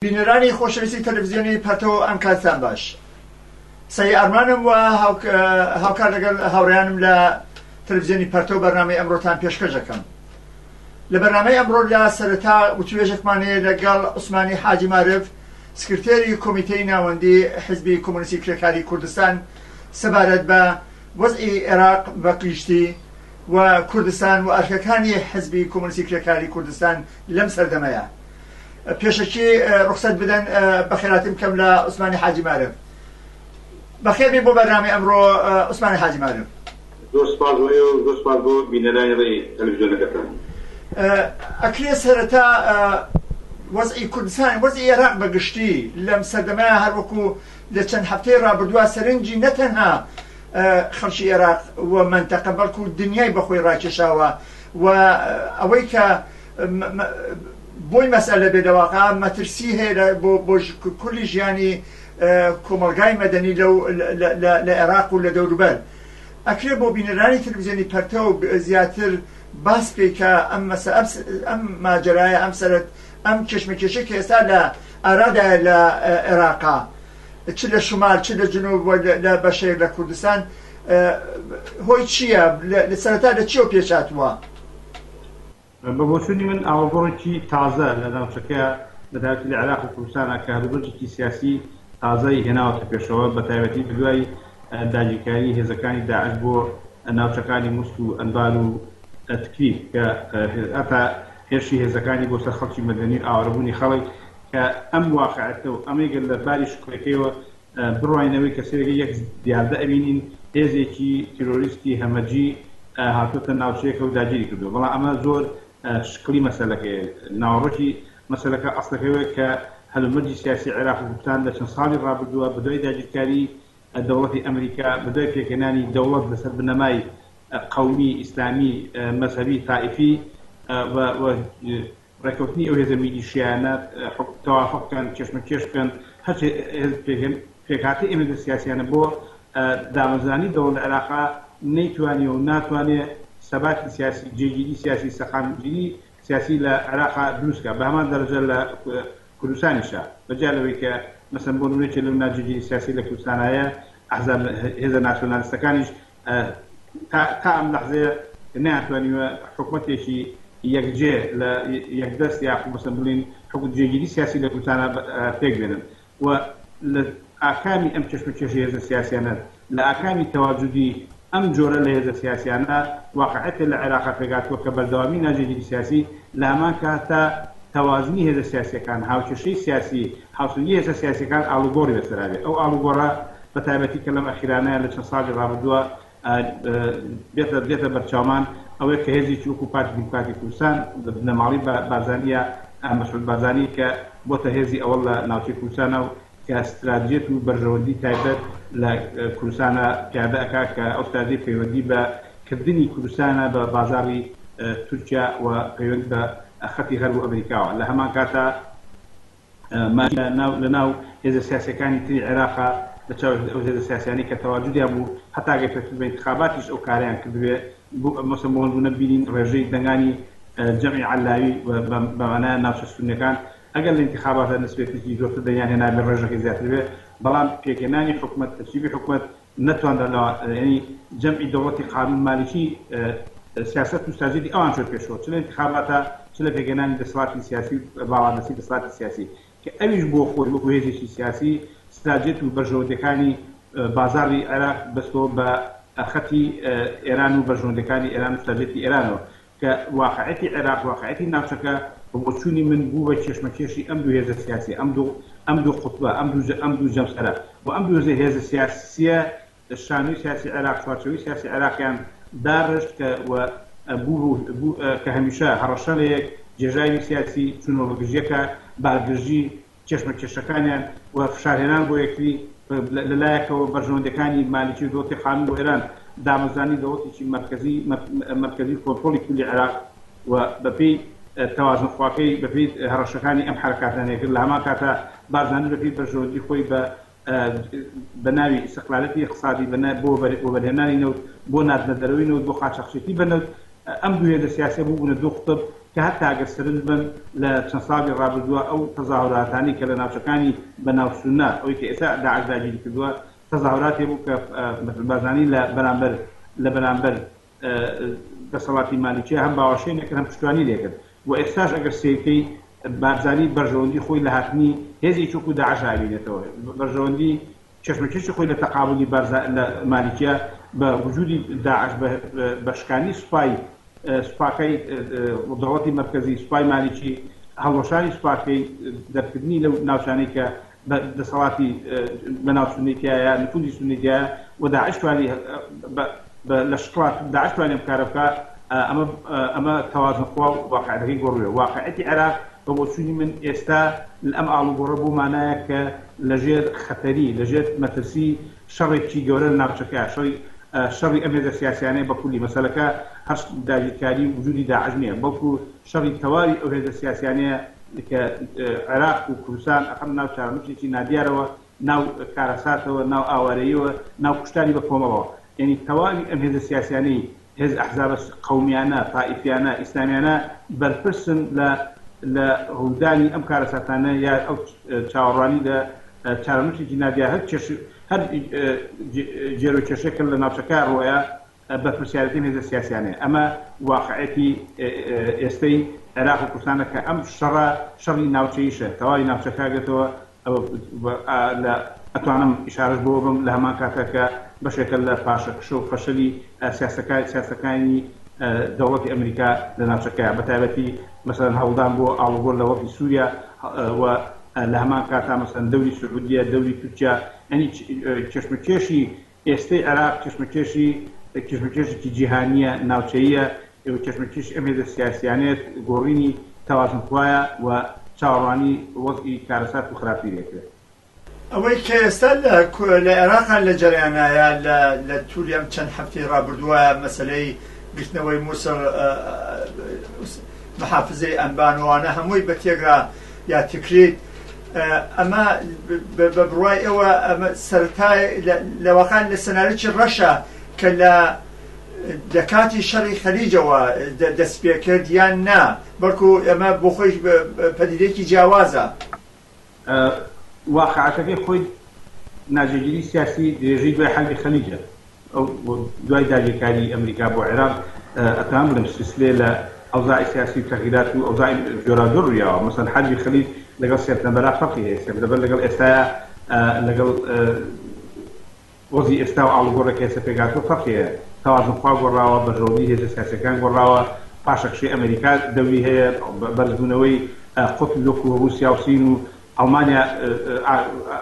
بینەرانی خۆشەویستی تەلەفزیۆنی پەرتەو ئەم کاتتان باش. سەی ئارمانم و هاوکار لەگەڵ هاوڕێیانم لە تەلەفزیۆنی پەرتەو بەرنامەی ئەمڕۆتان پێشکەش دەکەم. لە بەرنامەی ئەمڕۆدا سەرەتا وتوێژێکمان هەیە لەگەڵ عوسمانی حاجی مارف سکرتێری کۆمیتەی ناوەندی حزبی کۆمۆنیستی کرێکاری کوردستان سەبارەت بە وەزعی عێراق بە گشتی و کوردستان و ئەرکەکانی حزبی کۆمۆنیستی کرێکاری کوردستان لەم سەردەمەیا. پێشەکی ڕوخسەت بدەن بەخێراتن بکەم لە عوسمانی حاجی مارف. بەخێر بێی بۆ بەرنامەی ئەمڕۆ عوسمانی حاجی مارف. زۆر سوپاس بۆ ئێوە و زۆر سوپاس بۆ بینەرانی ڕێی تەلەفزیۆنەکەتان. ئەکرێ سەرەتا وەزعی کوردستان، وەزعی ئێراق بە گشتی لەم سەردەمەیا هەر وەکوو لە چەند هەفتەی ڕابردووە سەرنجی نە تەنها خەڵکی ئێراق و مەنتەقە بەڵکوو دنیای بە خۆی ڕاکێشاوە و ئەوەی کە بۆی مەسئەلە بێ لە واقع مەترسی هەیە لە بۆ بۆ کولی ژیانی کۆمەڵگای مەدەنی لەو لە عێراق و لە دەوروبەر. ئەکرێ بۆ بینەرانی تەلەفزیۆنی پەرتەو زیاتر باس بکەی کە ئەم مەسە ئەم ئەم ماجەرایە ئەم سەرەت ئەم کێشمەکێشەی کە ئێستا لە ئارادایە لە عێراقا چ لە شمال چ لە جنوب و لە بەشێک لە کوردستان هۆی چییە لە سەرەتا لە چیەوە پێشهاتووە؟ بە بۆچوونی من ئاڵوگۆڕێکی تازە لە ناوچەکە بە تایبەتی لە عێراق و کوردستانا کە هەلومەرجێکی سیاسی تازەی هێناوەتە پێشەوە بە تایبەتی بە دوای داگیرکاری هێزەکانی داعش بۆ ناوچەکانی موسڵ و ئەنبار و تکریت کە هەتا هێرشی هێزەکانی بۆ سەر خەڵکی مەدەنی و ئاوارەبوونی خەڵک کە ئەم واقعەتە و ئەمەی گەر لە باری شکڵەکەیەوە بڕواینەوەی کە سەیرەکەی یەک دیاردە ئەبینین هێزێکی تیرۆریستی هەمەجی هاتۆتە ناوچەیەکە و داگیری کردووە بەڵام ئەمە زۆر شکڵی مەسەلەکەیە ناوەڕۆکی مەسەلەکە ئەسڵەکەی ئەوەیە کە هەلومەرجی سیاسی عێراق و کوردستان لە چەند ساڵی ڕابردووە بەدوای داگیرکاری دەوڵەتی ئەمریکا بەدوای پێکهێنانی دەوڵەت لەسەر بنەمای قەومی ئیسلامی مەزهەبی تائیفی و ڕێکەوتنی ئەو هێزە میلیشیایانە تەوافق بکەن، کێشمەکێش بکەن، هەرچ هێز پێکهاتەی ئەم هێزە سیاسیانە بۆ دامەزرانی دەوڵەت لە عێراقا نەیتوانیوە و ناتوانێ سەباتی سیاسی، جێگیری سیاسی، سەقامگیری سیاسی لە عێراقا دروست کا، بە هەمان دەرەجە لە کوردستانیشا، بە جیا لەوەی کە مەسەلەن بۆ نموونە یەکێ لەو ناجێگیری سیاسی لە کوردستانایە ئەحزاب هێزە ناسیۆنالیستەکانیش تا تا ئەم لەحزەیە نەیانتوانیوە حکومەتێکی یەکجێ لە یەکدەست یاخود مەسەلەن بڵێین حکومەت جێگیری سیاسی لە کوردستانا پێک بێنن و لە ئاکامی ئەم کێشمەکێشی هێزە سیاسیانە لە ئاکامی تەواجودی ئەم جۆرە لە هێزە سیاسیانە واقعیەتێ لە عێراقا پێکهاتووە کە بەردەوامی ناجێگیری سیاسی لە هەمان کاتدا تەوازنی هێزە سیاسیەکان، هاوکێشەی سیاسی، هاوسەنگی هێزە سیاسیەکان ئاڵوگۆڕی بەسەرا بێ. ئەو ئاڵوگۆڕە بە تایبەتی کە لەم ئەخیرانەیا لە چەند ساڵی ڕابردووە بێتە دێتە بەرچاومان ئەوەیە کە هێزێکی وەکوو پارتی دیموکراتی کوردستان بە بنەماڵەی بارزانی یا مەسعود بارزانی کە بۆتە هێزی ئەوەڵ لە ناوچەی کوردستانا و کە ستراتژیەت و بەرژەوەندی تایبەت لە کوردستانا پیادە ئەکا کە ئەو ستراتژیە پەیوەندی بە کردنی کوردستانە بە بازاڕی تورکیا و پەیوەند بە خەتی غەرب و ئەمریکاوە لە هەمان کاتا لە ناو هێزە سیاسیەکانی تری عێراقا لە چاو ئەو هێزە سیاسیانەی کە تەواجودیان بوو هەتا گەر پێشتر بە ئینتخاباتیش ئەو کارەیان کردبێ بۆ مەسەن بۆ نموونە بینین ڕێژەی دەنگانی جەمعی عەلاوی بە مانای ناوچە سوننەکان ئەگەر لە ئینتخاباتە نسبەتێکی زۆرتر دەنگیان هێنابێ ڕێژەکەی زیاتر بێ بەڵام پێکهێنانی حکومەت تەرکیبی حکومەت نەتوانرا لە یانی جەمعی دەوڵەتی قانون مالکی سیاسەت و ستراتژیەتی ئەوان چۆتە پێشەوە چ لە ئینتخاباتا چ لە پێکهێنانی دەسەڵاتی سیاسی و باڵادەستی دەسەڵاتی سیاسی کە ئەویش بۆ خۆی وەکو هێزێکی سیاسی ستراتژیەت و بەرژەوەندیەکانی بازاڕی عێراق بەستەوە بە خەتی ئێران و بەرژەوەندیەکانی ئێران و ستراتژیەتی ئێرانەوە کە واقعیەتی عێراق، واقعیەتی ناوچەکە بە بۆچوونی من بوو بە کێشمەکێشی ئەم دوو هێزە سیاسیە، ئەم دوو ئەم دوو قوتبە، ئەم دوو ئەم دوو جەمسەرە و ئەم دوو هێزە سیاسیە شانۆی سیاسی عێراق، چوارچێوەی سیاسی عێراقیان داڕشت کە و بوو بوو کە هەمیشە هەڕەشە لە یەک، گێژاوی سیاسی، چوونەوە بە گژیەکە، بارگرژی، کێشمەکێشەکانیان و فشارهێنان بۆ یەکتری لە لایەکەوە بەرژەوەندیەکانی مالکی و دەوڵەتی قانون بۆ ئێران دامەزرانی دەوڵەتێکی مەرکەزی مەرکەزی و کۆنترۆڵی کولی عێراق و بەپێی تەوازن خواکەی بەپێی هەڕەشەکانی ئەم حەرەکاتانەی کرد لە هەمان کاتا بارزانی بەپێی بەرژەوەندی خۆی بە بە ناوی ئیستقلالەتی ئیقتسادی بە بۆ وەبەرهێنانی نەوت بۆ ناردنە دەرەوەی نەوت بۆ قاچاخچێتی بە نەوت ئەم دوو هێزە سیاسیە بووبوونە دوو قوتب. کە هەتا گەر سەرنج بەن لە چەند ساڵی ڕابردووە ئەو تەزاهوراتانەی کە لە ناوچەکانی بە ناو سوننە ئەوەی کە ئێستا داعش داگیری کردووە تەزاهوراتێ بوو کە مەسعود بارزانی لە بەرامبەر لە بەرامبەر دەسەڵاتی مالیکیە هەم باوەشەی نەکرد هەم پشتوانی لێکرد و ئێستاش ئەگەر سەیرکەی بارزانی بەرژەوەندی خۆی لە هاتنی هێزێکی وەکو داعش ئابینێتەوە بەرژەوەندی کێشمەکێشی خۆی لە تەقابولی بارزا لە مالیکیە بە وجودی داعش بە بە شکانی سوپای سوپاکەی دەوڵەتی مەرکەزی سوپای مالیکی هەڵوەشانی سوپاکەی دەرکردنی لەو ناوچانەی کە بە دەسەڵاتی بە ناو سوننەی تیایە نفوزی سوننەی تیایە و داعش توانی بە بە لە شکڵا داعش توانی ئەم کارە بکا ئەمە ئەمە تەوازن خوا و واقعەکەی گۆڕیوە واقعەتی عێراق بە بۆچوونی من ئێستا ئەم ئاڵوگۆڕە بۆ مانایە کە لەژێر خەتەری، لەژێر مەترسی شەڕێکی گەورە لە ناوچەکە، شەڕی شەڕی ئەم هێزە سیاسیانەیە بە کولی، مەسەلەکە هەر داگیرکاری و وجودی داعش نییە، بەڵکو شەڕی تەواوی ئەو هێزە سیاسیانەیە کە عێراق و کوردستان ئەخەنە ناو چارەنووسێکی نادیارەوە، ناو کارەساتەوە، ناو ئاوارەییەوە، ناو کوشتاری بە کۆمەڵەوە. یانی تەواوی ئەم هێزە سیاسیانەی هێز ئەحزابە قەومیانە، تائیفیانە، ئیسلامیانە بەرپرسن لە لە ڕوودانی ئەم کارەساتانە یا ئەو چاوەڕوانی لە چارەنووسێکی نادیار هەر کێش هەر گێرو کێشەیەک کە لە ناوچەکە ڕووەیە بەرپرسیارێتی ئەم هێزە سیاسیانەیە. ئەمە واقعیەتی ئێستەی عێراق و کوردستانە کە ئەم شەڕە شەڕی ناوچەییشە تەواوی ناوچەکە ئەگرێتەوە لە ئەتوانم ئیشارەش بەوە بەم لە هەمان کاتە کە بەشێکە لە پاشەکشە و فەشەلی سیاسەکانی دەوڵەتی ئەمریکا لە ناوچەکەیە بە تایبەتی مەسەلەن هەوڵدان بۆ ئاڵوگۆر لە وەزعی سووریا و لە هەمان کاتا مەسەلەن دەوری سعودیە دەوری تورکیا یانی کێشمەکێشی ئێستەی عێراق کێشمەکێشی کێشمەکێشێکی جیهانییە، ناوچەییە و کێشمەکێشی ئەم هێزە سیاسییانەیە گۆڕینی تەوازنخوایە و چاوەڕوانی وەزعی کارەسات و خراپتری لێکرێت. ئەوەی کە ئێستا لە لە عێراقا لە جەرەیانایە لە لە توولی ئەم چەند هەفتەی ڕابردووە مەسەلەی گرتنەوەی موسڵ محافزەی ئەنبان و ئەوانە هەمووی بە تێگرا یا تکریت ئەمە بە بڕوای ئێوە ئەمە سەرەتای لە واقع لە سەناریی ڕەشە کە لە لە کاتی شەڕی خەلیجەوە دەست پێ کرد یان نا بەڵکو ئەمە بۆ خۆی پەدیدەیەکی جیاوازە. واقعەتەکەی خۆی ناجێگیری سیاسی درێژەی دوای حەربی خەلیجە. ئەو دوای داگیرکاریی ئەمریکا بۆ عێراق ئەتوانم بڵێم سلسلەیە لە ئەوزاعی سیاسی و تەغیرات و ئەوزاعی جۆراوجۆر ڕوویاوە مەسەلەن حەربی خەلیج لەگەڵ سێپتەمبەرا فەرقی هەیە سێپتەمبەر لەگەڵ ئێستایا لەگەڵ وەزی ئێستا و ئاڵوگۆڕێک کە ئێستا پێکهاتووە فەرقی هەیە تەوازن خوا گۆڕاوە بەرژەوەندی هێزە سیاسیەکان گۆڕاوە پاشەکشەی ئەمریکا دەوری هەیە بەرزبوونەوەی قوتبی وەکو ڕووسیا و سین و ئەڵمانیا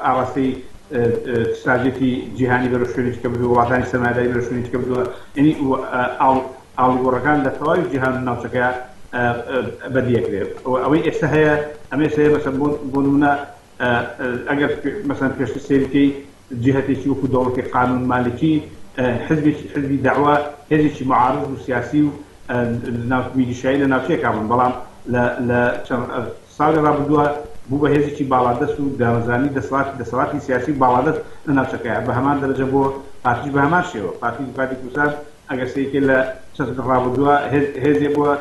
ئاڕاستەی ستراتیژیەتی جیهانی بەرەو شوێنێکی کە بردووە، وڵاتانی سەرمایەداری بەرەو شوێنێکی کە بردووە، یانی ئاڵوگۆڕەکان لە تەواوی جیهان و ناوچەکە بەدی ئەکرێ. ئەوەی ئێستا هەیە، ئەمە ئێستا هەیە مەسەلەن بۆ نموونە ئەگەر مەسەلەن پێشتر سەیری بکەی جیهەتێکی وەکوو دەوڵەتی قانوون مالکی حزبێکی حزبی دەعوە هێزێکی معارض و سیاسی و میلیشیایی لە ناوچەیەکا بوون بەڵام لە لە چەند ساڵی ڕابردووە بوو بە هێزێکی باڵادەست و دامەزراندنی دەسەڵاتی دەسەڵاتی سیاسی و باڵادەست لە ناوچەکەیا بە هەمان دەرەجە بۆ پارتیش بە هەمان شێوە پارتی دیموکراتی کوردستان ئەگەر سەیرکەی لە چەند ڕابردووە هێزێ بووە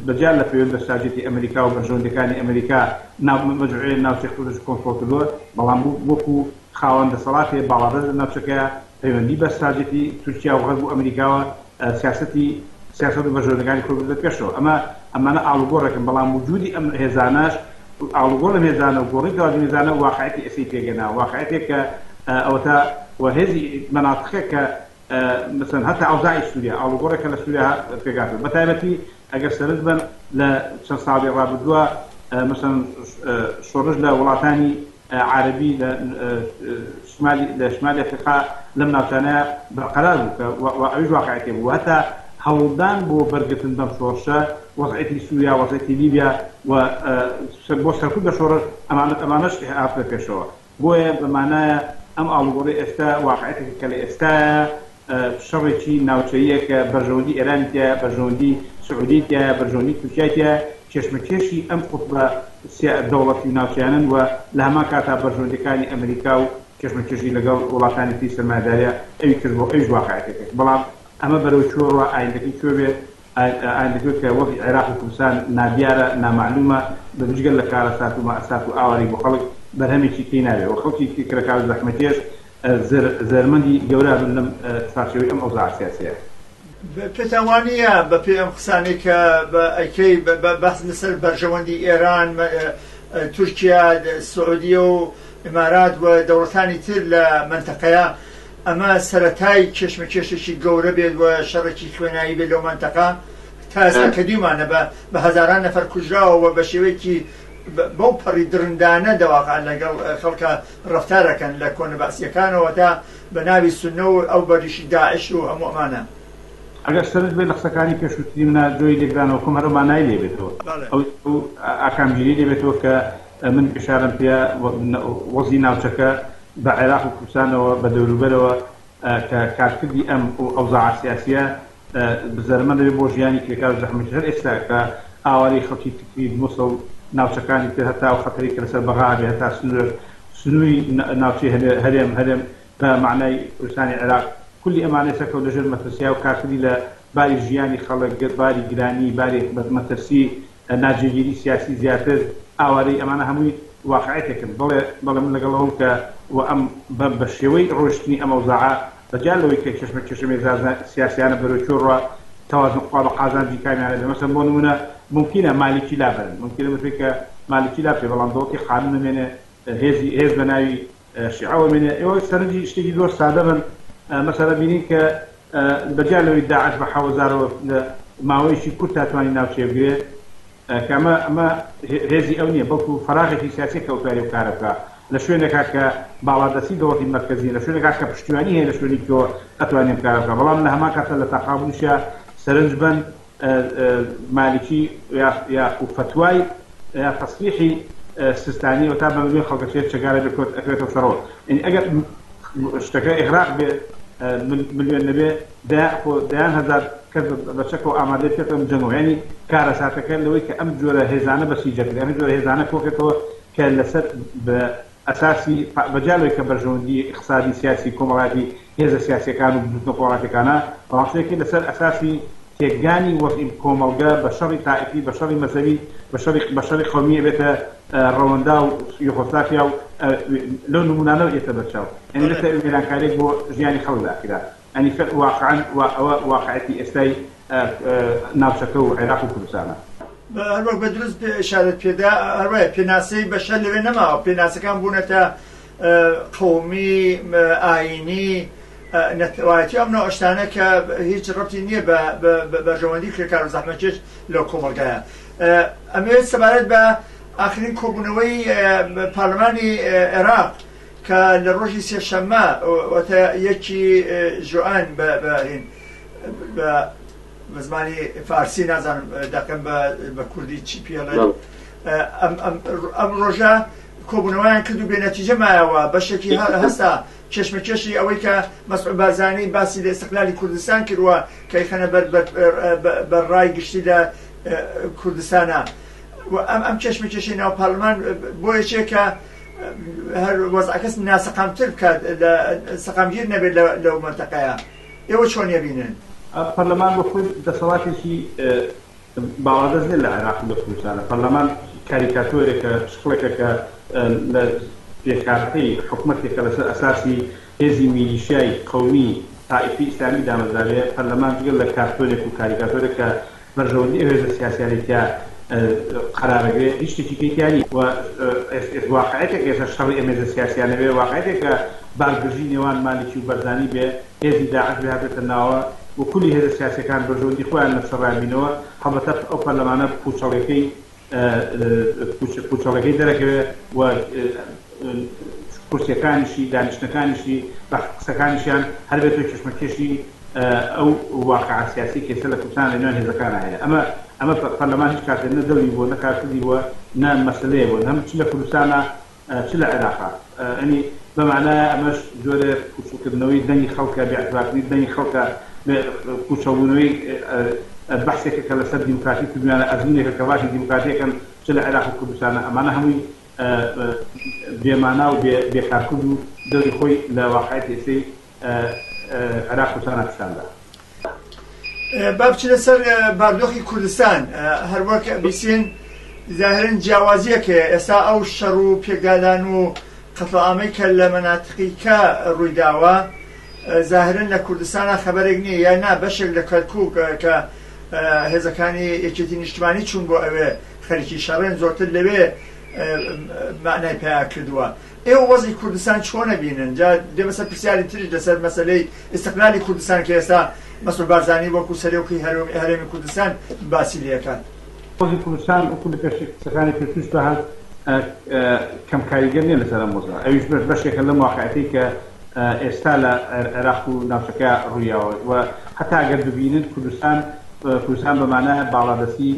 بە جیا لە پەیوەند بە ستراتیژیەتی ئەمریکا و بەرژەوەندیەکانی ئەمریکا ناو مەجموعەیە ناوچەی خۆی کۆنترۆڵ کردووە بەڵام بوو وەکوو خاوەن دەسەڵاتێ باڵادەست لە ناوچەکەیا پەیوەندی بە ستراتیژیەتی تورکیا و غەرب و ئەمریکاوە سیاسەتی سیاسەت و بەرژەوەندەکانی خۆی بردە پێشەوە. ئەمە ئەمانە ئاڵوگۆڕێکن، بەڵام وجودی ئەم هێزانەش ئاڵوگۆڕ لەم هێزانە و گۆڕینی تەوازنی هێزانە واقعیەتی ئێستەی پێکهێناوە، واقعیەتێک کە ئەوەتا و هێزی مەناتقێک کە مەسەلەن هەتا ئەوزاعی سوریا ئاڵوگۆڕێک کە لە سوریا پێکهاتووە بەتایبەتی ئەگەر سەرنج بەن لە چەند ساڵی ڕابردووە مەسەلەن شۆڕش لە وڵاتانی عارەبی لە شمالی لە شمالی ئەفریقا لەم ناوچانەیا بەرقەرار بوو کە ئەویش واقعیەتێ بوو هەتا هەوڵدان بۆ بەرگرتن بەم شۆڕشە وەزعیەتی سوریا وەزعیەتی لیبیا و بۆ سەرکوت بە شۆڕش ئەمانە ئەمانەش هاتنە پێشەوە بۆیە بە مانایە ئەم ئاڵوگۆڕی ئێستا واقعیەتێکە کە لە ئێستایا شەڕێکی ناوچەییە کە بەرژەوەندی ئێرانی تیایە، بەرژەوەندی سعودیەی تیایە، بەرژەوەندی تورکیای تیایە، کێشمەکێشی ئەم قوتبە دەوڵەتی و ناوچەیانەن و لە هەمان کاتا بەرژەوەندیەکانی ئەمریکا و کێشمەکێشی لەگەڵ وڵاتانی تری سەرمایەداریە ئەوی تر بۆ ئەویش واقعیەتێکە بەڵام ئەمە بەرەو کوێ ڕوا ئایندەکەی کوێ بێ؟ ئایندەکەی کە وەزعی عێراق و کوردستان نادیارە، نامەعلومە، بە بجگە لە کارەسات و مەئسات و ئاوارەیی بۆ خەڵک بەرهەمێکی کەی نابێ و خەڵکی کرێکار و زەحمەتکێش زەرەرمەندی گەورە بن لەم چوارچێوەی ئەم ئەوزاعە سیاسیە. پێتان وا نییە بە پێی ئەم قسانەی کە ئەیکەی بەحس لەسەر بەرژەوەندی ئێران، تورکیا، سعودیە و ئیمارات و دەوڵەتانی تر لە مەنتەقەیە ئەمە سەرەتای کێشمەکێشێکی گەورە بێت و شەڕێکی خوێنایی بێت لەو مەنتەقە تا ئێستا کە دیومانە بە بە هەزاران نەفەر کوژراوە و بە شێوەیەکی بەو پەڕی دڕندانە دەواقع لەگەڵ خەڵکە ڕەفتارەکەن لە کۆنە بەعسیەکانەوە تا بە ناوی سوننە و ئەو بەریشی داعش و هەموو ئەمانە. ئەگەر سەرنج بێت لە قسەکانی پێشووتری منا جۆری لێکدانەوەکەم هەر ئەو مانای لێ بێتەوە ئەو ئاکامگیری لێ بێتەوە کە من ئیشارەم پێ وەزی ناوچەکە بە عێراق و کوردستانەوە بە دەوروبەرەوە کە کارکردی ئەم ئەوزاعە سیاسیە زەرەرمەند دەبێت بۆ ژیانی کرێکار و زەحمەتکێش هەر ئێستا کە ئاوارەی خەڵکی تکریت، موسڵ، ناوچەکانی تر هەتا ئەو خەتەرەی کە لەسەر بەغا هەبێ هەتا سنوورە سنووری ناوچەی هەرێم هەرێم بە مەعنای کوردستانی عێراق کولی ئەمانە ئێستا کەوتە ژێر مەترسیا و کارکردی لە باری ژیانی خەڵک باری گرانی باری مەترسی ناجێگیری سیاسی زیاتر، ئاوارەیی ئەمانە هەمووی واقعیەتێکن. بەڵێ بەڵێ من لەگەڵ ئەوەم کە و ئەم بە بە شێوەی ڕۆیشتنی ئەم ئەوزاعە بە جیا لەوەی کە کێشمەکێشە مێزازە سیاسیانە بەرەو کوێ ڕوا تەوازن خوا بە قازانجی کامیانە بێ مەسەلەن بۆ نموونە مومکینە مالیکی لابەرن مومکینە بتوێ کە مالیکی لابچێ بەڵام دەوڵەتی قانون نەمێنێ هێزی هێز بە ناوی شیعەوە مێنێ ئێوە سەرنجی شتێکی زۆر سادە بن مەسەلە بینین کە بەجیا لەوەی داعش بە حەوەزارەوە لە ماوەیەکی کورت تا توانی ناوچەیە بگرێ کە ئەمە ئەمە هێزی ئەو نییە بەڵکو فەراغێکی سیاسی کە ئەو توانی ئەو کارە بکا لە شوێنێکا کە باڵادەستی دەوڵەتی مەرکەزی لە شوێنێکا کە پشتیوانی هەیە لە شوێنی کەوە ئەتوانێ ئەم کارە بکا بەڵام لە هەمان کاتە لە تاقابلیشا سەرنج بەن مالکی یاخو فەتوای یا تەسریحی سیستانی ئەوتا بە ملیۆن خەڵکە چێت چەگارە بێ کۆت ئەکرێتەوە شەڕەوە یعنی ئەگەر شتەکە ئیغراق بێ ملیۆن نەبێ خۆ دەیان هەزار کەس بە چەکەوە ئامادەی بکرێتە ئەم جەنگەوە یعنی کارەساتەکە لەوەی کە ئەم جۆرە هێزانە بەسیجەکرێ ئەم جۆرە هێزانە کۆکێتەوە کە لەسەر بە ئەساسی بەجیا لەوەی کە بەرژەوەندی ئیقتسادی، سیاسی، کۆمەڵایەتی هێزە سیاسیەکان و بزوتنەوە کۆمەڵایەتیەکانە، بەڵام شتێکی لەسەر ئەساسی تێکدانی وەزعی کۆمەڵگە بە شەڕی تائیفی، بە شەڕی مەزهەبی، بە شەڕی بە شەڕی قەومی ئەبێتە ڕەوەندا و یۆغۆسلافیا و لەو نمونانەوە ئێتە بەرچاو. یانی بێتە وێرانکاریەک بۆ ژیانی خەڵک لە ئاخیرا. یانی واقعەن ئەوە واقعیەتی ئێستای ناوچەکە و عێراق و کوردستانە. هەروەک بە دروست ئیشارەت پێدا هەروایە پێناسەی بەشەر لەوێ نەماوە پێناسەکان بوونەتە قەومی ئایینی نەتەوایەتی ئەم نوع شتانە کە هیچ ڕەبتی نییە بە بەرژەوەندی کرێکار و زەحمەتکێش لەو کۆمەڵگایە ئەمەوێت سەبارەت بە ئاخرین کۆبوونەوەی پەرلەمانی عێراق کە لە ڕۆژی سێشەممە واتە یەکی ژوئەن بە بە بە زمانی فارسی نازانم دەقم بە کوردی چی پێڵێن ئەم ڕۆژە کۆبوونەوەیان کرد و بێنەتیجە مایەوە بەشێکی هەستا کێشمەکێشی ئەوەی کە مەسعود بارزانی باسی لە ئیستقلالی کوردستان کردووە کە خەنە بەر بەر ڕای گشتی لە کوردستانە ئەم ئەم کێشمەکێشی ناو پەرلەمان بۆ یەکێکە هەر وەزعەکەس ناسەقامتر بکات لە سەقامگیر نەبێت لەو مەنتەقەیە ئێوە چۆن ئەبینن؟ پەرلەمان بۆ خۆی دەسەڵاتێکی باڵادەست نیە لە عێراق و لە کوردستانە. پەرلەمان کاریکاتۆرێکە، شکڵێکە کە لە پێکهاتەی حکومەتێکە لەسەر ئەساسی هێزی میلیشیای قەومی تائیفی ئیسلامی دامەزرابێ. پەرلەمان جگە لە کارتۆنێک و کاریکاتۆرێک کە بەرژەوەندی ئەو هێزە سیاسیانەی تیا قەرارەگرێ هیچ شتێکی کەی تیا نیە و واقعیەتێک ئێستا شەڕی ئەم هێزە سیاسیانە بێ واقعیەتێک کە بارگرژی نێوان مالکی و بەرزانی بێ هێزی داعش بێ هاتێتە ناوە و کولی هێزە سیاسیەکان بەرژەوەندی خۆیان لە شەڕیان بینەوە هەڵبەتە ئەو پەرلەمانە پوچەڵیەکەی پوچەڵەکەی دەرەکەوێ و کورسیەکانیشی دانیشتنەکانیشی بە قسەکانیشیان هەر بێتەوە کێشمەکێشی ئەو واقعە سیاسی کە ئێستا لە کوردستان لە نێوان هێزەکانە هەیە ئەمە ئەمە پەرلەمان هیچ کاتێ نە دەوری بووە نە کارکردی بووە نە مەسەلەیە بووە هەم چ لە کوردستانە چ لە عێراقا یانی بە مانایە ئەمەش جۆرێ پوچڵکردنەوەی دەنگی خەڵکە، بێ ئیعتبارکردنی دەنگی خەڵکە، پوچەڵبوونەوەی بەحسێکە کە لەسەر دیموکراتی کردویانە، ئەزموونێکە کە باسی دیموکراتی ئەکەن چ لە عێراق و کوردستانا، ئەمانە هەمووی بێ مانا و بێ کارکرد و دەوری خۆی لە واقعیەتی ئێستەی عێراق کوردستانا پیشان دا. با بچینە سەر باردۆخی کوردستان، هەروەک بیسین زاهرن جیاوازیەک هەیە ئێستا ئەو شەڕ و پێکدادان و قەتڵعامەی کە لە مەناتقی کە ڕوویداوە زاهرن لە کوردستانا خەبەرێک نییە یا نا بەشێک لە کەرکوک کە هێزەکانی یەکێتی نیشتمانی چوون بۆ ئەوێ خەریکی شەڕێن زۆرتر لەوێ مەعنای پیا کردووە. ئێوە وەزعی کوردستان چۆن ئەبینن؟ جا دێمە سەر پرسیاری تریش لەسەر مەسەلەی ئیستقلالی کوردستان کە ئێستا مەسعود بارزانی وەکو سەرۆکی هەرێمی کوردستان باسی لێ ئەکات. وەزعی کوردستان وەکو لە پێش قسەکانی پێشووشدا هات کەم کاریگەر نیە لەسەر ئەم وەزعە، ئەویش بەشێکە لەم واقعیەتەی کە ئێستا لە عێراق و ناوچەکە ڕوویاوە و هەتا گەر ببینن کوردستان کوردستان بە مانای باڵادەستی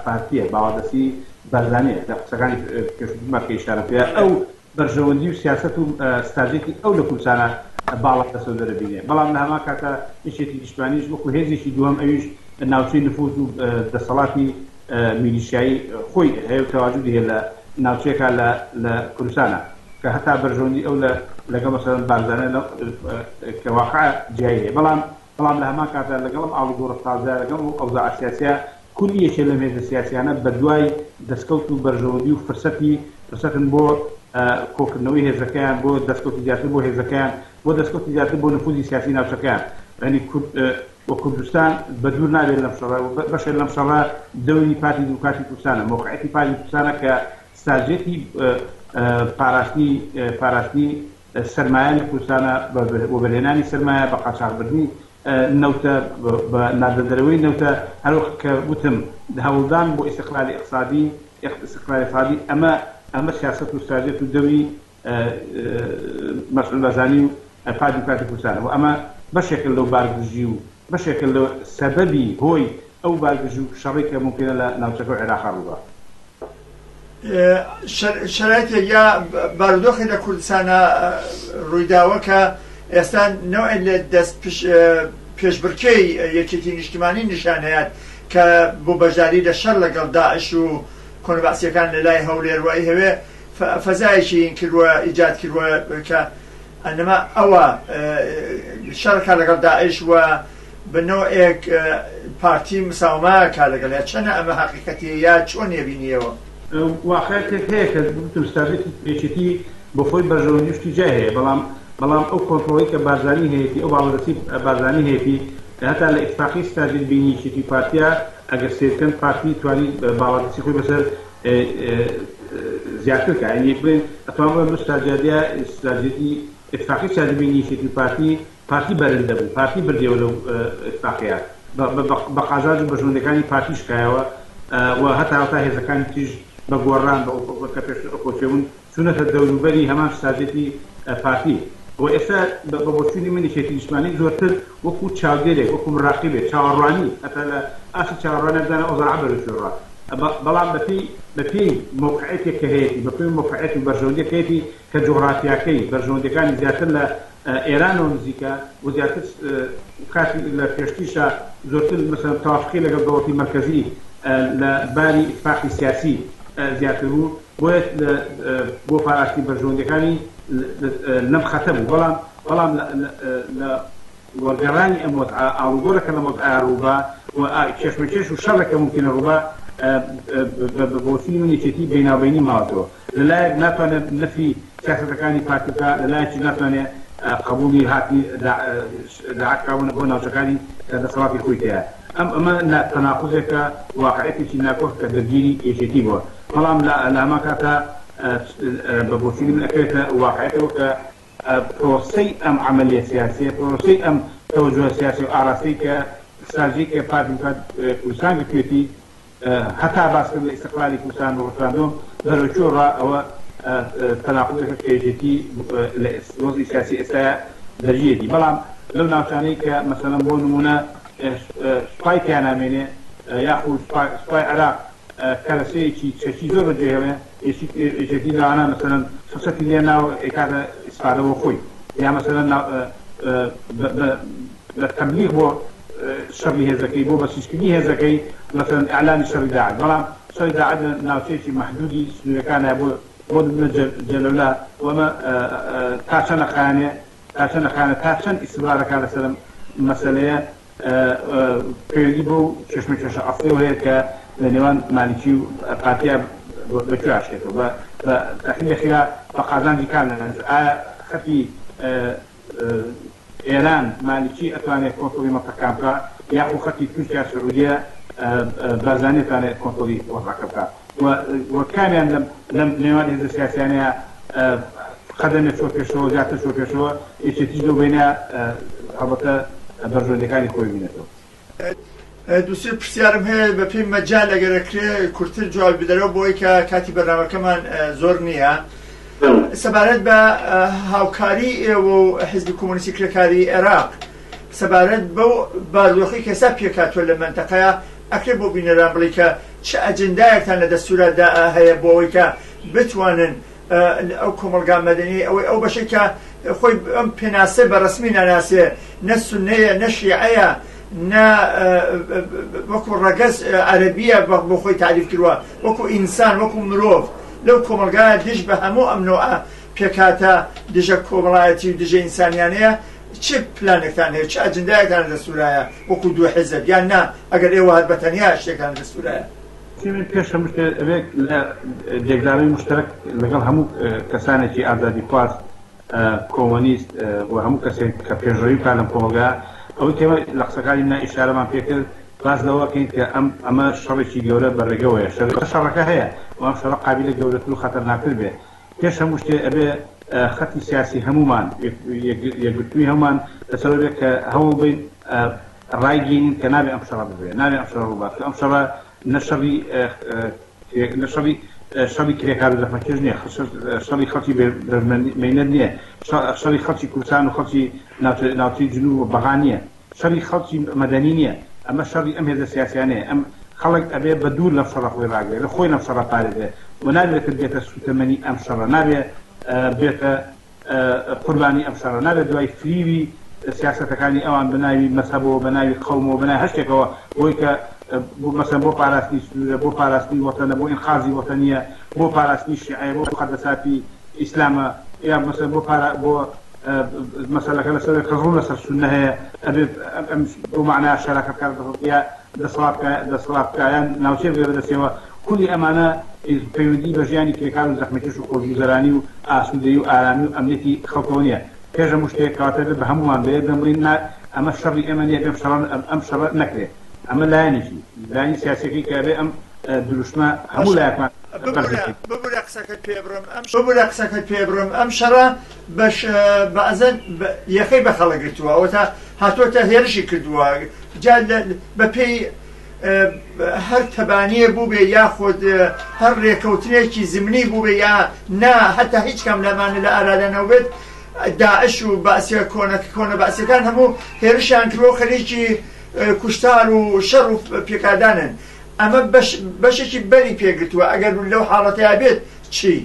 پارتیە، باڵادەستی بارزانیە لە قسەکانی پێشووترما کە ئیشارەم پێ ئەو بەرژەوەندی و سیاسەت و ستراتژێتی ئەو لە کوردستانا باڵا دەستەوە دەرەبینێ بەڵام لە هەمان کاتا یەکێتی نیشتمانیش وەکو هێزێکی دووەم ئەویش ناوچەی نفوز و دەسەڵاتی میلیشیایی خۆی هەیە و تەواجودی هەیە لە ناوچەیەکا لە لە کوردستانا کە هەتا بەرژەوەندی ئەو لە لەگەڵ مەسەلەن بارزانیە لە کە واقع جیایی هەیە بەڵام بەڵام لە هەمان کاتدا لەگەڵ ئەم ئاڵوگۆڕە تازەیە، لەگەڵ ئەو ئەوزاعە سیاسیە، کولی یەکێ لەم هێزە سیاسیانە بە دوای دەسکەوت و بەرژەوەندی و فرسەتی فرسەتن بۆ کۆکردنەوەی هێزەکەیان، بۆ دەسکەوتی زیاتر بۆ هێزەکەیان، بۆ دەسکەوتی زیاتر بۆ نفوزی سیاسی ناوچەکەیان. یانی کورد و کوردستان بە دوور نابێت لەم شەڕە و بەشێ لەم شەڕە دەوری پارتی دیموکراتی کوردستانە، مەوقعیەتی پارتی کوردستانە کە ستراتژیەتی پاراستنی پاراستنی سەرمایە لە کوردستانە بە وەبەرهێنانی سەرمایە، بە قاچاخبردنی نەوتە، بە ناردنەدەرەوەی نەوتە، هەروەک کە وتم هەوڵدان بۆ ئیستقلالی ئیقتسادی، استقلال اقتصادی، ئەمە ئەمە سیاسەت و ستراتژیەت و دەوری مەسعود بارزانی و پارتی دیموکراتی کوردستانە و ئەمە بەشێکە لەو بارگرژی و بەشێکە لە سەبەبی هۆی ئەو بارگرژی و شەڕەی کە مومکینە لە ناوچەکە و عێراقا ڕووبا. شەرایتێک یا بارودۆخێک لە کوردستانا ڕوویداوە کە ئێستا نەوعێک لە دەست پێشبڕکێی یەکێتی نیشتمانی نیشان هەیات کە بۆ بەشداری لە شەڕ لەگەڵ داعش و کۆنە بەعسیەکان لە لای هەولێر و ئەیهەوێ فەزایەکی این کردووە ئیجاد کردووە کە ئەنەما ئەوە شەڕکا لەگەڵ داعش و بە نەوعێک پارتی مساومە کا لەگەڵیا چەنە ئەمە هەقیقەتیە یا چۆن ئەبینیەوە؟ واقعیەتێک هەیە کە وتم ستراتیژی یەکێتی بۆ خۆی بەرژەوەندی و شتی جای هەیە بەڵام بەڵام ئەو کۆنتڕۆڵەی کە بارزانی هەیەتی ئەو باڵادەستی بارزانی هەیەتی هەتا لە ئیتفاقی ستراتیژی بینی یەکێتی و پارتیا ئەگەر سەیر بکەن پارتی توانی باڵادەستی خۆی بەسەر زیاتر کا یانی بڵێن ئەتوان بڵێم لەو ستراتیژیە ستراتیژی ئیتفاقی ستراتیژی بینی یەکێتی و پارتی پارتی بەرندە بوو، پارتی بردیەوە لەو ئیتفاقیە بە قازانج و بەرژەوەندیەکانی پارتی شکایەوە و هەتا هەتا هێزەکانی تریش بە گۆڕان بە کە پێشتر ئۆپۆزسیۆن بوون چوونەتە دەوروبەری هەمان ستراتیژیەتی پارتی و ئێستا بە بۆچوونی من یەکێتی نیشتمانی زۆرتر وەکو چاودێرێک وەکو مراقیبێک چاوەڕوانی هەتا لە ئاستی چاوەڕوانیا بزانێ ئەوزاعە بەرەو کوێ ڕا بەڵام بەپێی بەپێی مەوقعیەتێک کە هەیەتی بەپێی مەوقعیەت و بەرژەوەندیەک هەیەتی کە جوغرافیاکەی بەرژەوەندیەکانی زیاتر لە ئێرانەوە نزیکە و زیاتر کاتی لە پێشتریشا زۆرتر مەسەلەن تەوافقی لەگەڵ دەوڵەتی مەرکەزی لە باری ئیتفاقی سیاسی زیاتر بوو بۆیە بۆ پاراستنی بەرژەوەندیەکانی لەم خەتە بوو بەڵام بەڵام لە وەرگەڕانی ئەم وەزعە، ئاڵوگۆڕێک کە لەم وەزعەیا ڕووبا و کێشمەکێش و شەڕێک کە مومکینە ڕووبا، بە بۆچوونی من یەکێتی بەیناوبەینی ماوەتەوە. لە لایەک ناتوانێ نەفی سیاسەتەکانی پارتی بکا، لە لایەکیش ناتوانێ قەبووڵی هاتنی داعش بکا بۆ ناوچەکانی کە دەسەڵاتی خۆی تیایە. ئەم ئەمە تەناقوزێکە، واقعیەتێکی ناکۆک کە دەرگیری یەکێتی بووە. بەڵام لە هەمان کاتا بە بۆچوونی من ئەکەوێتە واقعیەتەوە کە پرۆسەی ئەم عەمەلیە سیاسیە، پرۆسەی ئەم تەوەجوهە سیاسی و ئاراستەی کە ستراتژی کە پارتی دیموکرات کوردستان گرتوێتی هەتا باس کردن لە ئیستقلالی کوردستان و ڕفراندۆم بەرەو کوێ ڕا ئەوە تەناقوزێکە کە یەکێتی لە وەزعی سیاسی ئێستایا دەرگیرێتی بەڵام لەو ناوچانەی کە مەسەلەن بۆ نموونە سوپای تیا نامێنێ یاخود سوپای عێراق کەرەسەیەکی چەکی زۆر بەجێهێڵێ، یەکێتی لەوانە مەسەلەن فرسەتی لێ ناو ئەیکاتە ئیسفادە بۆ خۆی یا مەسەلەن بە تەبلیغ بۆ شەڕی هێزەکەی بۆ بەسیجکردنی هێزەکەی مەسەلەن ئیعلانی شەڕی داعش بەڵام شەڕی داعش لە ناوچەیەکی مەحدودی سنوورەکانە بۆ بۆ نمونە جەلەولا و ئەمە تا چەند ئەخایەنێ تا چەند ئەخایەنێ تا چەند ئیسرارەکا لەسەر ئەم مەسەلەیە. پەیوەندی بەو کێشمەکێشە ئەسڵیەوە هەیە کە لە نێوان مالکی و پارتیا بە کوێ ئەشکێتەوە، بە بە تەحلیلی خێرا بە قازانجی کام لایەن؟ ئایا خەتی ئێران مالکی ئەتوانێ کۆنتڕۆڵی مەنتەقەکان بکا یاخو خەتی تورکیا سعودیە بارزانی ئەتوانێ کۆنتڕۆڵی وەزعەکە بکا و و کامیان لەم لەم نێوان هێزە سیاسیانەیا قەدەمێ چوە پێشەوە زیاتر چوە پێشەوە یەکێتیش لەو بەینە هەڵبەتە بەرژەوەندیەکانی خۆی بینێتەوە. دوو سێ پرسیارم هەیە بە پێی مەجال ئەگەر ئەکرێ کورتتر جوابی بدەرەوە بۆی کە کاتی بەرنامەکەمان زۆر نییە. سەبارەت بە هاوکاری ئێوە و حزبی کۆمۆنیستی کرێکاری عێراق سەبارەت بەو بارودۆخەی کە ئێستا پێکهاتووە لە مەنتەقەیە ئەکرێ بۆ بینەران بڵێی کە چ ئەجندایەکتان لە دەستورا دا هەیە بۆ ئەوەی کە بتوانن ئەو کۆمەڵگا مەدەنیەی ئەوەی ئەو بەشەی کە خۆی ئەم پێناسە بە ڕەسمی ناناسێ نە سوننەیە نە شیعەیە نە وەکو ڕەگەز عەرەبیە بۆ خۆی تاریف کردوە وەکو ئینسان وەکو مرۆڤ لەو کۆمەڵگایە دژ بە هەموو ئەم نەوعە پێکهاتە دژە کۆمەڵایەتی و دژە ئینسانیانەیە چ پلانێکتان هەیە چ ئەجندایەکتان لە دەستورایە وەکو دوو حزب یان نا ئەگەر ئێوە هەر بە تەنیا شتێکتان لە دەستورایە؟ من پێش هەموو شتێ ئەبێ لە لێکدانەوەی موشتەرەک لەگەڵ هەموو کەسانێکی ئازادیخواز، کۆمۆنیست و هەموو کەسێک کە پێشڕەوی بکات لەم کۆمەڵگا، ئەوەی کە ئێمە لە قسەکانی منا ئیشارەمان پێ کرد، باس لەوە ئەکەین کە ئەم ئەمە شەڕێکی گەورە بە ڕێگەوەیە، شەڕەکە هەیە و ئەم شەڕە قابیلە گەورەتر و خەتەرناکتر بێ. پێش هەموو شتێ ئەبێ خەتی سیاسی هەموومان، یەکگرتووی هەموومان لەسەرەوە بێ کە هەوڵ بەین ڕایگەینین کە نابێ ئەم شەڕە ببێ، نابێ ئەم شەڕە ڕووبات، ئەم شەڕە نە شەڕی نە شەڕی شەڕی کرێکار و زەحمەتکێش نییە، شەڕی خەڵکی مەینەت نییە، شەڕی خەڵکی کوردستان و خەڵکی ناوچەی جنوب و بەغا نییە، شەڕی خەڵکی مەدەنی نییە، ئەمە شەڕی ئەم هێزە سیاسیانەیە، ئەم خەڵک ئەبێ بە دوور لەم شەڕە خۆی ڕاگرێ، لە خۆی لەم شەڕە پارێزێ و نابێت بێتە سووتەمەنی ئەم شەڕە، نابێ بێتە قوربانی ئەم شەڕە، نابێت دوای فریوی سیاسەتەکانی ئەوان بە ناوی مەزهەبەوە، بە ناوی قەومەوە، بە ناوی هەر شتێکەوە، بۆی کە مەسەلەن بۆ پاراستنی سنوورە، بۆ پاراستنی وەتەنە، بۆ ئینقازی وەتەنییە، بۆ پاراستنی شیعەیە، بۆ موقەدەساتی ئیسلامە، یا مەسەلەن بۆ پارا بۆ مەسەلەکە لەسەر کە ڕوون لەسەر سوننە هەیە، ئەبێ ئەم بەو مەعنایە شەراکە بکات یا دەسەڵات بکا دەسەڵات بکا یان ناوچەیەک بگرێ بەدەستیەوە، کولی ئەمانە پەیوەندی بە ژیانی کرێکار و زەحمەتکێش و خۆشگوزەرانی و ئاسوودەیی و ئارامی و ئەمنیەتی خەڵکەوە نیە. پێش هەموو شتێک کەواتە بێ بە هەموومان بێ بێن بڵێین نا ئەمە شەڕی ئێمە نیە بێم شەڕە ئەم شەڕە نەکرێ. ئەمە لایەنێکی، لایەنی سیاسیەکەی کە ئەبێ ئەم دروشمە هەموو باشە لایەکمان بەرز ببورە بکەین. ببورە قسەکەت پێ بڕم ئەم ببورە قسەکەت پێ بڕم ئەم شەڕە بەش بەعزەن یەخەی بە خەڵک گرتووە ئەوەتا هاتۆتە هێرشی کردووە جا بە پێی هەر تەبانیە بووبێ یاخود هەر رێکەوتنێکی زمنی بووبێ یا نا هەتا هیچ کام لەمانە لە ئارادا نەوبێت داعش و بەعسیە کۆنە کۆنە بەعسیەکان هەموو هێرشیان کردووە خەریکی کوشتار و شەڕ و پێکادانن ئەمە بەشێکی بەری پێگرتووە ئەگەر لەو حاڵەتەیا بێت چی؟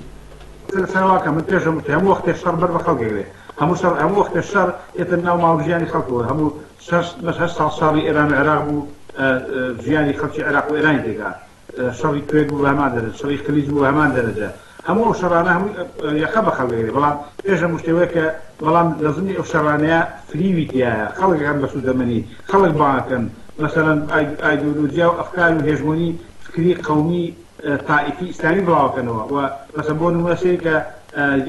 لەسەر واکە من پێش هەموو شتێ هەموو وەختێ شەڕ بەر بە خەڵک ئەگرێ هەموو شەڕ هەموو وەختێ شەڕ یەتە ناو ماڵ و ژیانی خەڵکەوە هەموو شەش هەشت ساڵ شەڕی ئێران و عێراق بوو ژیانی خەڵکی عێراق و ئێرانی تێکا شەڕی کوێت بوو بە هەمان دەرەجە شەڕی خلیج بوو بە هەمان دەرەجە هەموو ئەو شەڕانە هەمووی یەخە بە خەڵک دەگرێ بەڵام پێش هەموو شتێ وەیە کە بەڵام لە زمنی ئەو شەڕانەیە فریوی تیایە خەڵک ئەکەن بە سووتەمەنی خەڵک بانگ ئەکەن مەسەلەن ئایدۆلۆجیا و ئەفکار و هێژمۆنی فکری قەومی تائیفی ئیسلامی بڵاوەکەنەوە و مەسەن بۆ نموونە سەیر کە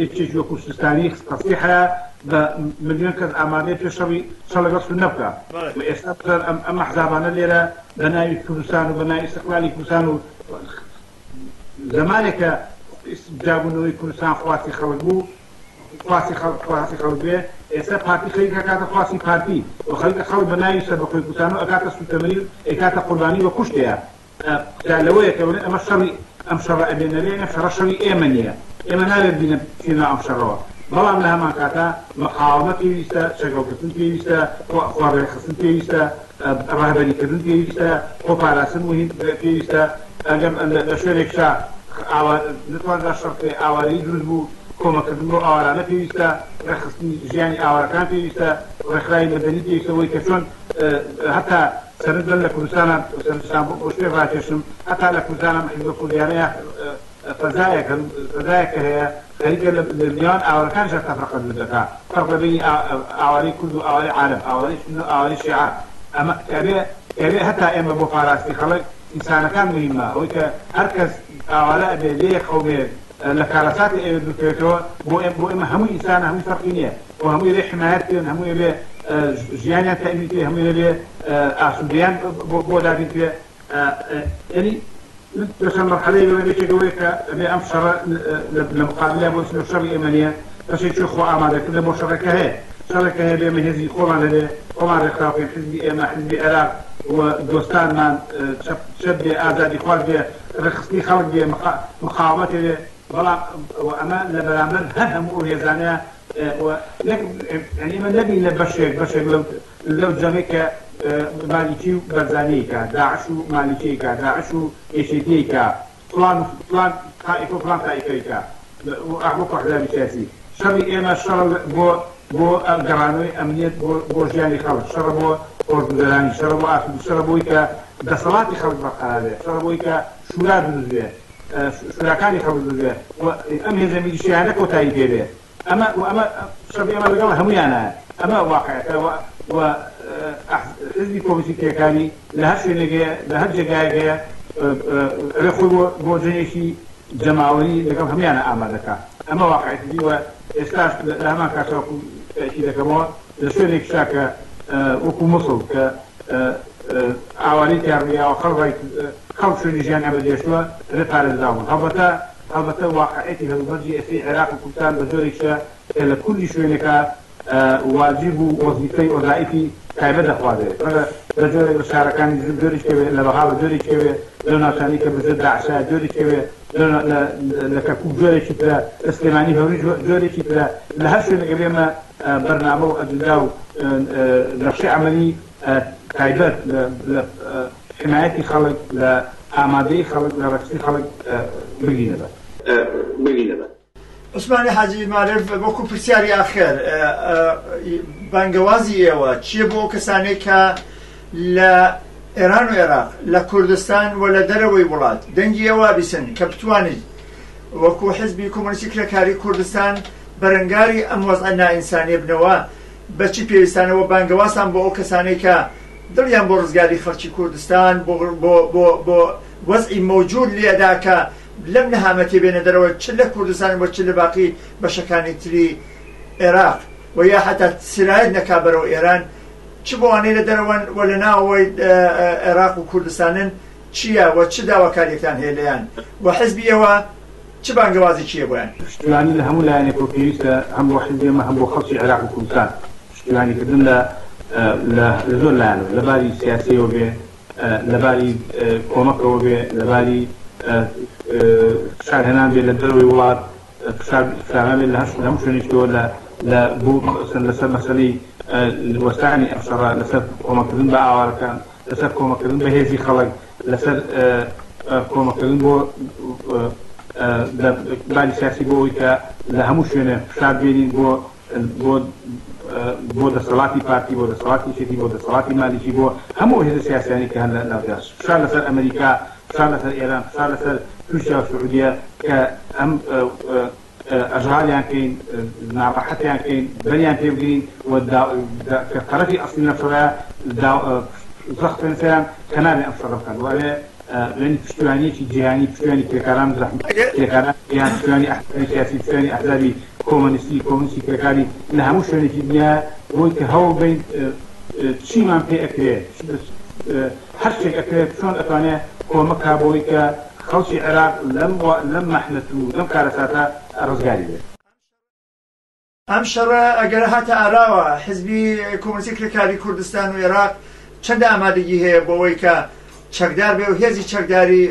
یەکێکی وەکوو سیستانی تەسریح هەیە بە ملیۆن کەس ئامادەیە پێش شەڕی شەڕ لەگەڵ سوننە بکا و ئێستا بزان ئەم ئەم ئەحزابانە لێرە بە ناوی کوردستان و بە ناوی ئیستقلالی کوردستان و زەمانێک کە جیابوونەوەی کوردستان خواستی خەڵک بوو خواستی خەڵک خواستی خەڵک بێ ئێستا پارتی خەریکە ئەکاتە خواستی پارتی و خەریکە خەڵک بە ناوی سەربەخۆی کوردستان و ئەکاتە سووتەمەنی و ئەیکاتە قوربانی و کوشتەیە جا لەوەیە کە بڵێن ئەمە شەڕی ئەم شەڕە ئەبێ نەبێ ئەم شەڕە شەڕی ئێمە نییە ئێمە نابێ بینە بچینە ناو ئەم شەڕەوە بەڵام لە هەمان کاتا مقاومە پێویستە چەکهەڵگرتن پێویستە خۆ ڕێکخستن پێویستە ڕەهبەریکردن پێویستە خۆ پاراستن مهم پێویستە ئەگەر لە شوێنێکشا ئاوا نەتوانرا شەڕ بکرێ ئاوارەیی دروست بوو کۆمەکردن بۆ ئاوارانە پێویستە ڕێکخستنی ژیانی ئاوارەکان پێویستە ڕێکخراوی مەدەنی پێویستە وەی کە چۆن هەتا سەرنج بەن لە کوردستانا سەرنجتان بۆ شتێک ڕاکێشم هەتا لە کوردستانا ئەم حیزبە کوردیانەیە فەزایەک فەزایەک کە هەیە خەریکە لە نێوان ئاوارەکانیشا تەفرەقە دروست دەکا فەرق لە بەینی ئاوارەی کورد و ئاوارەی عارەب ئاوارەی سوننە و ئاوارەی شیعە. ئەمە کە ئەبێ کە ئەبێ هەتا ئێمە بۆ پاراستنی خەڵک ئینسانەکان موهیمە ئەوەی کە هەر کەس ئاوارە ئەبێ لێ قەومێ لە کارەساتێ ئەوێ دوورکەوێتەوە بۆ ئێمە بۆ ئێمە هەمووی ئینسانە هەمووی فەرقی نییە و هەمووی ئەبێ حمایەت بکرێن هەمووی ئەبێ ژیانیان تەئمین کرێ هەمووی ئەبێ ئاسوودەیان بۆ بۆ دابین کرێ یانی من لە چەند مەرحەلەیەک ئەمە یەکێک ئەوەیە کە ئەبێ ئەم شەڕە لە مقابلە بۆ چونکە شەڕی ئێمە نییە بەشێکی خۆ ئامادەکردنە بۆ شەڕێکە هەیە شەڕێکە هەیە بێ ئێمە هێزی خۆمان هەبێ خۆمان ڕێکخراو بکەین حزبی ئێمە حزبی عێراق و دۆستانمان چەپ چەپ بێ ئازادیخواز بێ ڕێکخستنی خەڵک بێ مقاومەتێ بێ بەڵام و ئەمە لە بەرامبەر هەر هەموو ئەو هێزانەیە و نەک یانی ئێمە نەبین لە بەشێک بەشێک لەو لەو جەنگەی کە مالیکی و بەرزانی ئەیکا، داعش و مالیکی ئەیکا، داعش و یەکێتی ئەیکا، فڵان و فڵان تائیفە و فڵان تائیفە ئەیکا، وەکو ئەحزابی سیاسی. شەڕی ئێمە شەڕە بۆ بۆ گەڕانەوەی ئەمنیەت بۆ بۆ ژیانی خەڵک، شەڕە بۆ خۆشگوزەرانی، شەڕە بۆ ئاسوودی، شەڕە بۆی کە دەسەڵاتی خەڵک بەرقەرار بێ، شەڕە بۆی کە شورا دروست بێ، شوراکانی خەڵک دروست بێ و ئەم هێزە میلیشیایانە کۆتایی پێ بێ. ئەمە و ئەمە شەڕی ئێمە لەگەڵ هەموویانایە ئەمە واقعەکە و و حزبی کۆمۆنیستی کرێکاری لە هەر شوێنێک هەیە لە هەر جێگایەک هەیە ئەبێ خۆی بۆ بۆ جەنگێکی جەماوەری لەگەڵ هەموویانە ئامادە کا ئەمە واقعەتی و ئێستاش لە هەمان کاتدا وەکوو تەئکید دەکەمەوە لە شوێنێکیشا کە وەکوو موسڵ کە ئاوارەی تیا ڕوویاوە خەڵک ڕای خەڵک شوێنی ژیانیان بەجێهێشتووە ئەبێ پارێزراو بن هەڵبەتە هەڵبەتە واقعیەتی هەلومەرجی ئێستەی عێراق و کوردستان بە جۆرێکیشە کە لە کولی شوێنێکا واجب و وەزیفەی وەزائیفی تایبەت دەخوازێ. ڕەنگە بە جۆرێک لە شارەکانی جۆرێکی کە بێ، لە بەغا بە جۆرێکی کە بێ، لەو ناوچانەی کە بەژێر داعشایە جۆرێکی کە بێ، لە لە کەرکووک جۆرێکی ترە، لە سلێمانی هەوری جۆرێکی ترە، لە هەر شوێنێک ئەبێ ئێمە بەرنامە و ئەجندا و نەخشەی عەمەلی تایبەت لە حمایەتی خەڵک، لە ئامادەیی خەڵک، لە ڕێکخستنی خەڵک بگرینە بەر. بگرینە بەر. عوسمانی حاجی مارف، وەکوو پرسیاری ئاخر، بانگەوازی ئێوە چییە بۆ ئەو کەسانەی کە لە ئێران و عێراق، لە کوردستان و لە دەرەوەی وڵات دەنگی ئێوە ئەبیسن کە بتوانیت وەکوو حیزبی کۆمۆنیستی کرێکاری کوردستان بەرەنگاری ئەم وەزعە نائینسانییە بنەوە، بە چی پێویستانە و بانگەوازتان بۆ ئەو کەسانەی کە دڵیان بۆ ڕزگاری خەڵکی کوردستان بۆ بۆ بۆ بۆ وەزعی مەوجود لێ ئەدا کە لەم نەهامەتیە بێنە دەرەوە چ لە کوردستان و چ لە باقی بەشەکانی تری عێراق و یا حەتا سرایەت نەکا بەرەو ئێران چ بۆ ئەوانەی لە دەرەوەن و لە ناوەوەی عێراق و کوردستانن چییە و چ داواکاریەکتان هەیە لێیان و حزبی ئێوە چ بانگەوازێکی هەیە بۆیان؟ پشتیوانی لە هەموو لایەنێکەوە پێویستە هەم بۆ حزبی ئێمە هەم بۆ خەڵکی عێراق و کوردستان. پشتیوانی کردن لە لە زۆر لایەنەوە لە باری سیاسیەوە بێ لە باری کۆمەکەوە بێ لە باری فشار هێنان بێ لە دەرەوەی وڵات فشار فشاران بێ لە هەر هەموو شوێنێکەوە لە لە بۆ لەسەر مەسەلەی وەستانی ئەم شەڕە لەسەر کۆمەکردن بە ئاوارەکان لەسەر کۆمەکردن بە هێزی خەڵک لەسەر کۆمەکردن بۆ باری سیاسی بۆ ئەوەی کە لە هەموو شوێنێ فشار بێنین بۆ بۆ بۆ دەسەڵاتی پارتی، بۆ دەسەڵاتی یەکێتی، بۆ دەسەڵاتی مالیکی، بۆ هەموو ئەو هێزە سیاسیانەی کە هەن لە ناوچە، فشار لەسەر ئەمریکا، فشار لەسەر ئێران، فشار لەسەر تورکیا و سعودیە کە ئەم ئەشغالیان کەین، ناڕەحەتیان کەین، بەریان پێ بگرین و کە تەرەفی ئەسڵی لەم شەڕەیە زەخت بکەن لەسەریان کە نابێ ئەم شەڕە بکەن و ئەوێ یانی پشتیوانییەکی جیهانی، پشتیوانی کرێکاران، کرێکاران یان پشتیوانی ئەحزابی سیاسی، پشتیوانی ئەحزابی کۆمۆنیستی، کۆمۆنیستی کرێکاری لە هەموو شوێنێکی دنیا بۆی کە هەوڵ بەین چیمان پێ ئەکرێ، هەر شتێک ئەکرێ چۆن ئەتوانێ کۆمەک کا بۆی کە خەڵکی عێراق لەم لەم مەحنەت و لەم کارەساتە ڕزگاری بێ. ئەم شەڕە ئەگەر هاتە ئاراوە، حیزبی کۆمۆنیستی کرێکاری کوردستان و ئێراق چەندە ئامادەگی هەیە بۆ ئەوەی کە چەکدار بێ و هێزی چەکداری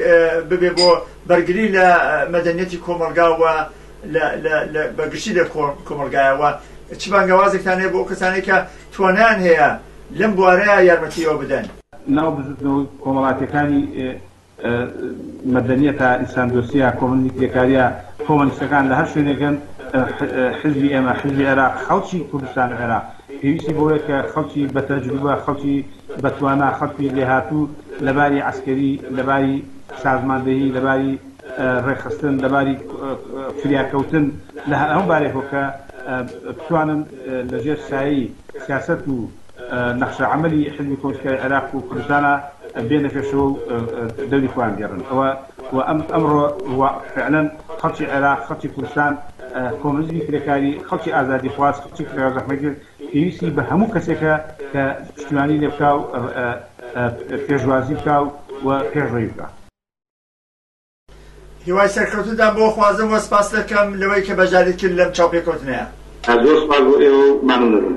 ببێ بۆ بەرگری لە مەدەنیەتی کۆمەڵگا و بە گشتی لە کۆمەڵگایە و چ بانگەوازێکتان هەیە بۆ ئەو کەسانەی کە توانایان هەیە لەم بوارەیا یارمەتی ئێوە بدەن؟ ناو بزوتنەوە کۆمەڵاتیەکانی مەدەنیەتە، ئینساندۆستیە، کۆمۆنیزمی کرێکاریە، کۆمۆنیستەکان لە هەر شوێنێکن، حزبی ئێمە، حزبی عێراق، خەڵکی کوردستان و عێراق پێویستی بەوەیە کە خەڵکی بەتەجروبە، خەڵکی بەتوانا، خەڵکی لێهاتوو لە باری عەسکەری، لە باری سازماندەهی، لە باری ڕێکخستن، لە باری فریاکەوتن، لە هەموو بارێکەوە کە بتوانن لە ژێر سایەی سیاسەت و. نەخشە عەمەلی حزبی کۆمۆنیستکاری عێراق و کوردستانا بێنە پێشەوە و دەوری خۆیان بگێڕن ئەوە و ئەم ئەمڕۆ فعلەن خەڵکی عێراق خەڵکی کوردستان کۆمۆنیزمی کرێکاری خەڵکی ئازادیخواز خەڵکی کرێکار زەحمەتکێش پێویستی بە هەموو کەسێکە کە پشتیوانی لێ بکا و پێشوازی بکا و پێشڕەوی بکا. هیوای سەرکەوتنتان بۆ خوازم و سپاست دەکەم لەوەی کە بەشداریت کرد لەم چاوپێکەوتنەیا. زۆر سوپاس بۆ ئێوە و مەمنون دەبم.